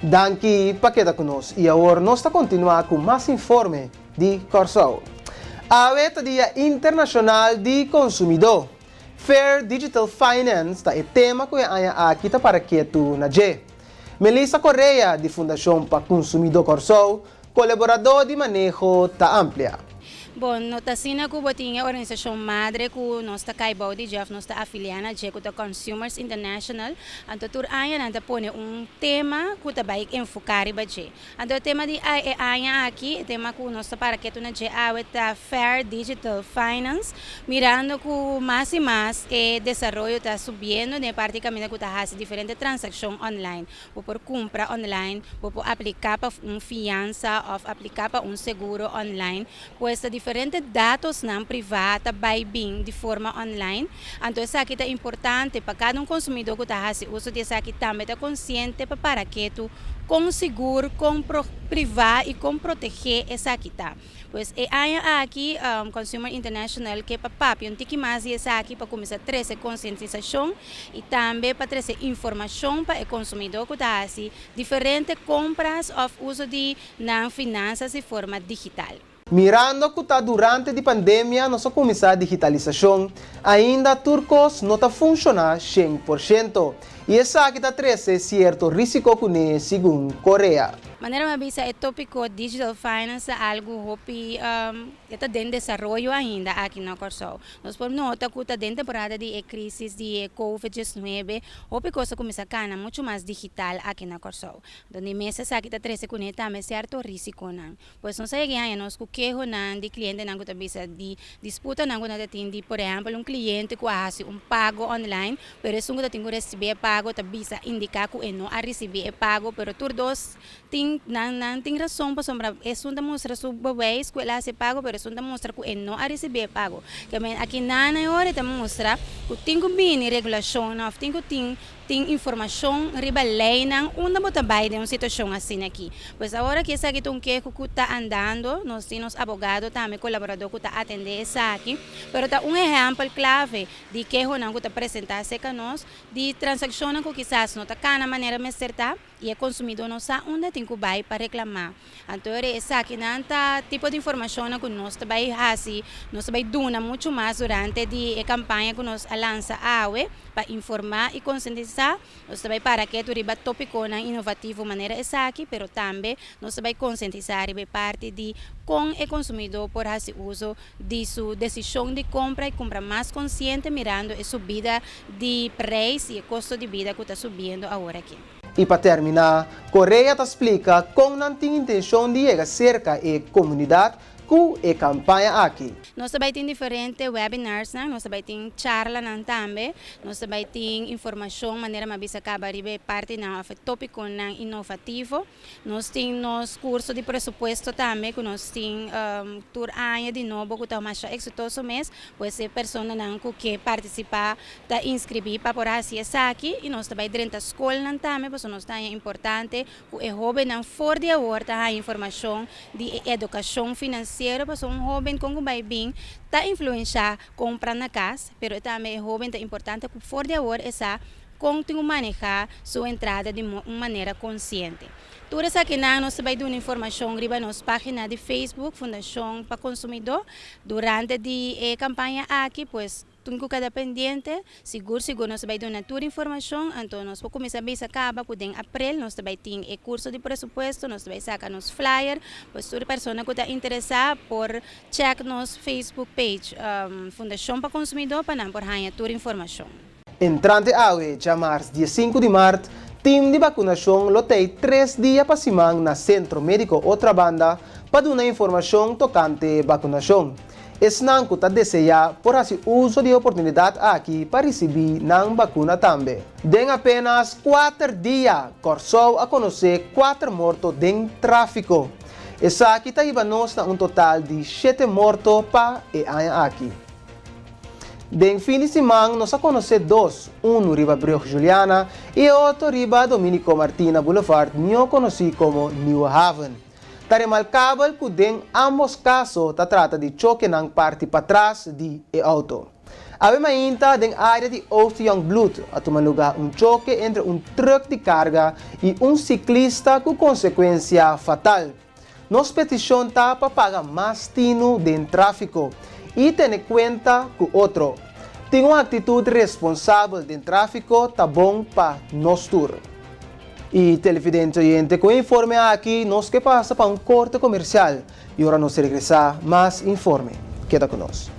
Danki pa keda ku nos i awor nos ta kontinuá ku mas informe di Kòrsou. Awe ta Dia Internashonal di Konsumidó. Fair Digital Finance ta e tema ku e aña aki ta para ketu na dje. Melissa Correa di Fundashon pa Konsumidó Kòrsou, kolaboradó di maneho ta amplia. Bon, no ta asina ku bo tin e organisashon madre ku nos ta kai bou di dje òf nos ta afiliá na dje ku ta Consumers International. Anto tur aña nan ta pone un tema ku ta bai enfoká riba dje. Anto e tema di e aña aki, e tema ku nos ta para ketu na dje awe ta Fair Digital Finance, mirando ku mas i mas e desaroyo ta subiendo den e parti kaminda ku ta hasi diferente transakshon online. Bo por kumpra online, bo por apliká pa un fiansa òf apliká pa un seguro online. Pues ta diferente datosnan privá ta bai bin di forma online. Anto esaki ta importante pa kada un konsumidó ku ta hasi uso di esaki tambe ta konsiente pa para ketu kon sigur, kon privá i kon protegé esaki ta. Pues e aña aki Consumer International ke pa papia un tiki mas di esaki pa kuminsá trese konsientisashon i tambe pa trese informashon pa e konsumidó ku ta hasi diferente kompras òf uso di nan finansas di forma digital. Mirando ku ta durante di pandemia nos a kuminsá digitalisashon, ainda tur kos no ta funshoná 100% i esaki ta trese sierto rísiko kuné segun Correa. Manera mi a bisa e tópiko digital finance ta algu hopi e ta den desaroyo ainda aki na Kòrsou. Nos por nota ku ta den temporada di e krísis di e covid 19 hopi kos a kuminsá kana muchu mas digital aki na Kòrsou. Donde mes esaki ta trese kuné tambe sierto rísikonan. Pues nos a yega haña nos ku kehonan di klientenan ku ta bisa di disputanan ku nan ta tin di por ehèmpel un kliente ku a hasi un pago online pero esun ku ta tin ku risibí e pago ta bisa indiká ku e no a risibí e pago pero tur dos tin nan nan tin rason pasobra esun ta mustra su bewijs ku el a hasi e pago pero esun ta mustra ku e no a risibí e pago. Ke men aki nan e ora e ta mustra ku tin ku bini regulashonnan òf tin ku tin Tin informashon riba leinan unda bo ta bai den un situashon asina aki. Pues awor aki esaki ta un keho ku ta andando, nos tin nos abogado tambe kolaboradó ku ta atendé esaki, pero ta un ehèmpel klave di kehonan ku ta presentá serka nos di transakshonnan ku kisas no ta kana manera mester ta i e konsumidó no sa unda tin ku bai pa reklamá. Anto ora esakinan ta tipo di informashonnan ku nos ta bai hasi, nos ta bai duna muchu mas durante di e kampaña ku nos a lansa awe pa informá i konsientisá. Nos ta bai para ketu riba topikonan inovativo manera esaki, pero tambe nos ta bai konsientisá riba e parti di kon e konsumidó por hasi uso di su desishon di kompra i kumpra mas konsiente mirando e subida di preis i e kosto di bida ku ta subiendo aworakí. I pa terminá, Correa ta splika kon nan tin intenshon di yega serka e komunidat ku e kampaña aki. Nos ta bai tin diferente webinarsnan, nos ta bai tin charlanan tambe, nos ta bai tin informashon manera mi a bisa kaba riba e partinan òf e topikonan inovativo. Nos tin nos kurso di presupuesto tambe ku nos tin tur aña di nobo ku ta masha eksitoso mes, pues e personanan ku ke partisipá ta inskribí pa por hasi esaki i nos ta bai drenta skolnan tambe pasobra nos ta haña importante ku e hóbennan for di awor ta haña informashon di e edukashon finansiero pasobra un hóben kon ku bai bin ta influenshá kompra na kas pero tambe e hóben ta importante ku for di awor e sa Kon tin ku manehá su entrada di un manera konsiente. Tur esakinan nos ta bai duna informashon riba nos página di Facebook Fundashon pa Konsumidó durante di e kampaña aki, pues tin ku keda pendiente. Sigur sigur nos ta bai duna tur informashon, anto nos por kuminsá bisa kaba ku den aprel nos ta bai tin e kurso di presupuesto, nos ta bai saka nos flyer, pues tur persona ku ta interesá por chèk nos Facebook page Fundashon pa Konsumidó pa nan por haña tur informashon. Entrante awe, djamars 15 di mart, tim di bakunashon lo tei 3 dia pa siman na Sentro Médiko Otrabanda pa duna informashon tokante bakunashon. Esnan ku ta deseá por hasi uso di e oportunidat aki pa risibí nan bakuna tambe. Den apenas 4 dia, Kòrsou a konosé kuater morto den tráfiko. Esaki ta hiba nos na un total di 7 morto pa e aña aki. Den fin di siman nos a konosé dos, unu riba Brug Juliana i e otro riba Dominico Martina Boulevard, mihó konosí komo Nieuwe Haven. Ta remarkabel ku den ambos kaso ta trata di chokenan parti patras di e outo. Awe mainta den área di Oost Jongbloed a tuma lugá un choke entre un trùk di karga i un siklista ku konsekuensia fatal. Nos petishon ta pa paga mas tinu den tráfiko i tene kuenta ku otro. Tin un aktitut responsabel den tráfiko ta bon pa nos tur. I televidente oyente, ku e informe aki nos ke pasa pa un korte komersial i ora nos regresá mas informe. Keda ku nos.